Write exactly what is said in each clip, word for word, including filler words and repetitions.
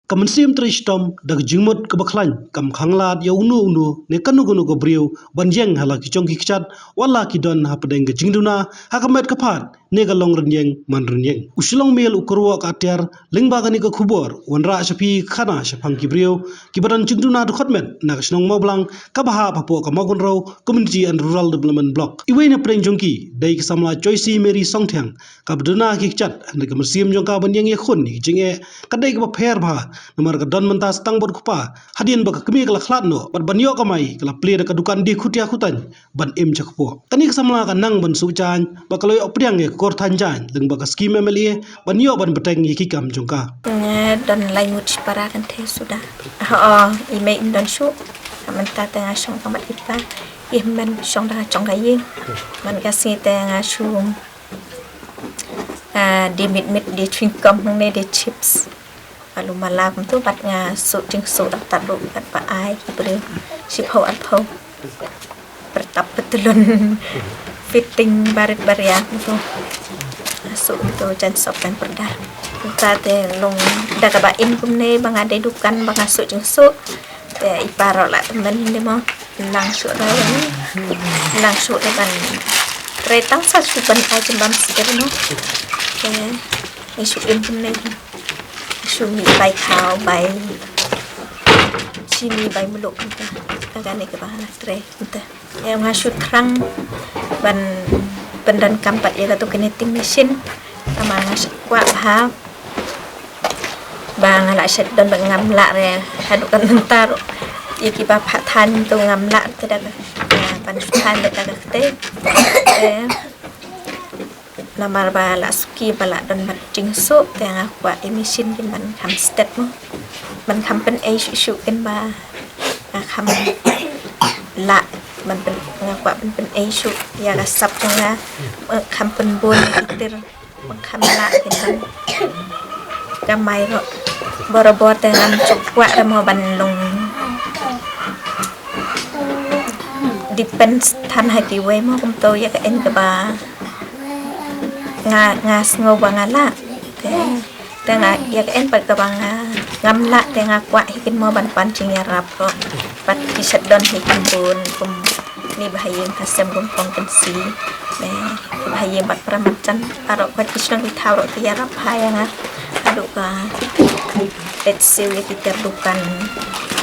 Ka mynsiem trei shitom da ka jingmut kaba khlaiñ kam khanglad ïa uno uno ne kano kano ka briew ban ïeng ha la ki jong ki kjat wat la ki don hapdeng ka jingduna ha ka met ka phad ne ka long rynïeng man rynïeng. U Shillong Mail u kyrwoh ka atiar lyngba kane ka khubor, wanrah sha phi ka khana shaphang ki briew kiba don jingduna dkhot met na ka shnong Mawblang kaba hap hapoh ka Mawkynrew Community and Rural Development Block. Iwei na pdeng jong ki dei ka samla Joyce Mary Songthiang, kaba duna ki kjat, hynrei ka mynsiem jong ka ban ïeng ïakhun ïa ki jingeh ka dei kaba pher bha, namar ka don mynta sa tang bad u kpa, hadien ba ka kmie ka la khlad noh bad ban ïoh kamai ka la plie da ka dukan die khutia khutaiñ ban im sha kpoh. Kane ka samla ka nang ban suh jaiñ ba ka la ïoh pdiang ïa ka kor thaiñ jaiñ lyngba ka skim M L A ban ïoh ban bteng ïa ki kam jong ka. Nga don lai ngut shipara kynthei suda. Ho, i mei im don shuh. Ka mynta te nga shong ka mat i pa. I men shong da ka jong ka ïing. Man ka sngi te nga shu, ah, die mit mit, die chewing gum ne die chips. Alu mala kumtu bad nga suh jingsuh, tad ruh bad ba ai ki briew shiphew arphew. Pyrtap pytlun, fitting barit baria kumtu. Nga suh kumtu jaiñ sop jaiñ pyrda. Kumta te long da kaba im kumne ba nga dei dukan ba nga suh jingsuh. Te i pa ruh la tymmen de mo. Nang shuh ruh, nang shuh ruh ban trei tang sa shu ban ai jingbam sdang mo. Te ngi shu im kumne. Shu mih bai khaw, bai chini, bai mluh kumta. Ka kane kaba nga trei kumta. Ïa nga shu thrang ban pyndonkam pat ïa katu ka knitting machine. Namar nga shu kwah bha ba nga la shet don ba ngam lah re haduh ka mynta ruh. Ïa kiba phah thaiñ tu ngam lah te da ka, ban shu thaiñ da ka kte. Eh, namar ba la suki ba la don mat jingsuh, te nga kwah i machine kin ban kham stet mo. Ban kham pynei shuh shuh kin ba nga kham lah ban pyn, nga kwah ban pynei shuh ïa ka sap jong nga, eh, kham pynbun ki tir. Kham lah kin ban kamai ruh. Borabor te ngam shu kwah re mo ban long depend than ha kiwei mo, kumto ïa ka en kaba nga, nga sngew ba nga lah. Te, te nga ïa ka en pat kaba nga, ngam lah te nga kwah hi kin mo ban pan jingïarap ruh. Pat ki shet don hi kin bun kum ni ba ha ïing ha sem kum kong kynsi. Ne ba ha ïing bad para marjan, baroh pat ki shnong ki thaw ruh ki ïarap bha ïa nga. Haduh ka leit siew ïa ki ter dukan.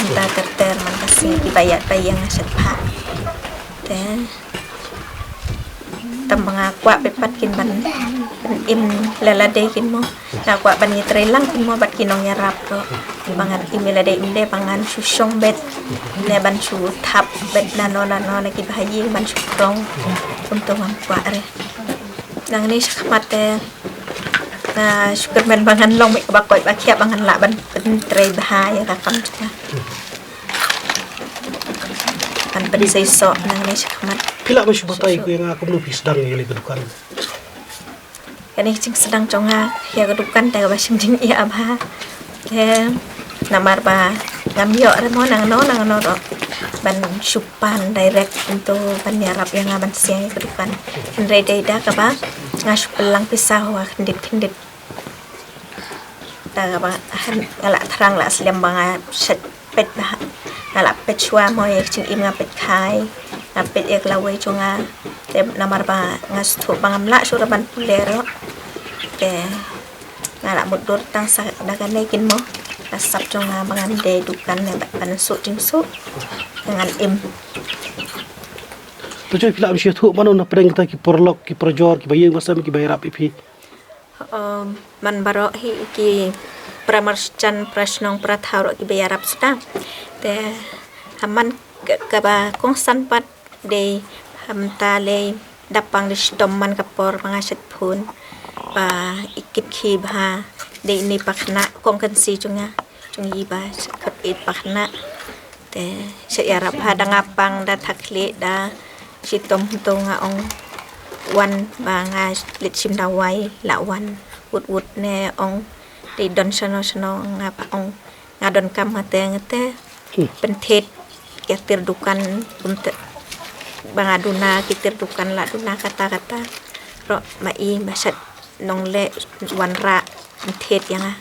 Mynta ter ter man ka sngi kiba ïaid ba ïeng nga shet bha. Te tang ba nga kwah beit pat kin ban, ban im la lade kin mo. Nga kwah ban ïatrei lang kin mo bad ki nongïarap ruh. Ba ngan im ïa lade im de ba ngan shu shong beit ne ban shu thap beit nano nano na ki ba ha ïing ban shu krong. Kumto ngam kwah re. Nangne shakhmat te nga shu kyrmen ba ngan long beit kaba koit ba khiah ba ngan lah ban pyntrei bha ïa ka kam jong nga. Ban pynseisoh nangne shakhmat. Phi lah ban shu batai ko ïa nga kumno phi sdang ïa ka dukan? Kane ka jingsdang jong nga ïa ka dukan te kaba shim jingïa bha. Te namar ba ngam ïoh re mo nangno nangno ruh ban shu pan direct kumto ban ïarap ïa nga ban siang ïa ka dukan. Hynrei dei da kaba nga shu pynlang pisa hawa khyndiat khyndiat. Da kaba nga la thrang la slem ba nga shet peit bha. Nga la peit shuwa mo ïa ka jingim, nga peit khai, nga peit ïa ka lawei jong nga. Te namar ba nga sngewthuh ba ngam lah shuh ban pule ruh. Te nga la mutdur tang sa da kane kin mo. Ka sap jong nga ba ngan dei dukan ne bad ban suh jingsuh. Ngan im. To Joy, phi lah ban sngewthuh mano na pdeng kita ki paralok, ki parajor, kiba ïeng ba sem, kiba ïarap ïa phi? Um, man baroh hi ki para marjan, para shnong, para thaw ruh kiba ïarap sdang. Te ha man ka, kaba kongsan pat dei ha mynta lei da pang dei shitom man ka por ba nga shet phone ba i kit khie bha dei ine i pakhynnah kong kynsi jong nga, jong i ba shet khot i pakhynnah. Te shet ïarap bha da nga pang da thaklieh da shitom hynto nga ong wan ba nga leit shim dawai la wan wut wut ne ong dei don shano shano nga ba ong nga don kam ngate ngate. Hmm. Pynthied ki ter dukan kumte ba nga duna ki ter dukan la duna kata kata. Ruh ma i ba shet nongleh wanrah pynthied ïa nga.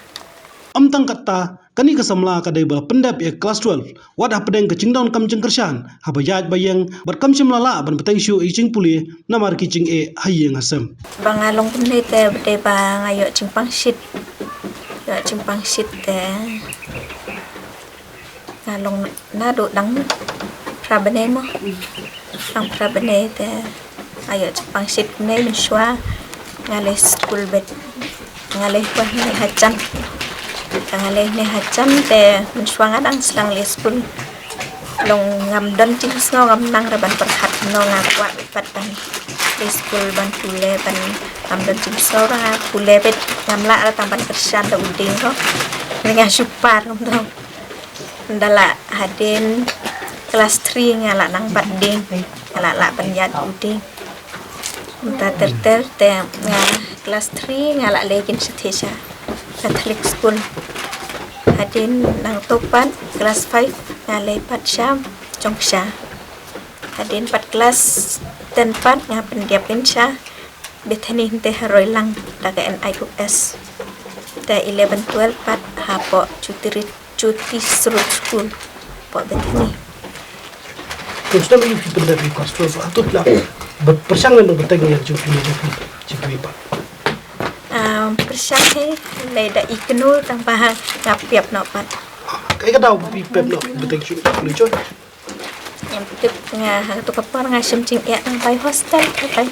Ym tang katta, Kane ka samla ka dei ba la pyndep ïa ka klas twelve wat hapdeng ka jingdonkam jingkyrshan haba ïaid ba ïeng bad kam shym la lah ban bteng shuh ïa ka jingpule namar ki jingeh ha ïing ha sem. Ba nga long kumne te ba dei ba nga ïoh jingpang shit. Ïoh jingpang shit te nga long naduh dang phra bnai mo. Dang phra bnai te nga ïoh jingpang shit kumne mynshuwa nga leit skul beit. Nga leit hangne ha jan. Te nga leit hangne ha jan te mynshuwa nga dang sdang leit skul. Long ngam don jingsngew, ngam nang re ban pyrkhat, no nga kwah pat ban leit skul ban pule ban, ngam don jingsngew re nga pule beit, ngam lah re tang ban kyrshan da u dieng ko. Nga shu par kumto. Ynda lah hadien klas three nga lah nang bat dieng, nga lah lah ban ïaid u dieng. Mynta ter ter te nga klas three nga lah leit kin shatei sha Catholic school. Hadien nangto pat klas five nga leit pat sha Jongksha. Hadien pat klas ten pat nga pyndep kin sha Bethany hynte ha Roilang da ka N I O S. Te eleven twelve pat hapoh Jyoti Jyoti Sroat School hapoh Bethany. Te sdang ïa phi pyndep ïa klas twelve hato phi la pyrshang lem ban bteng ïa ka jingpule jong phi jingpule pat? Ah, pyrshang hi lei da i kynnoh tang ba nga pep noh pat. Kaei ka daw ba phi pep noh bteng shuh jingpule jong? Ngam tip nga ha kato ka por nga shem jingeh tang bai hostel bai.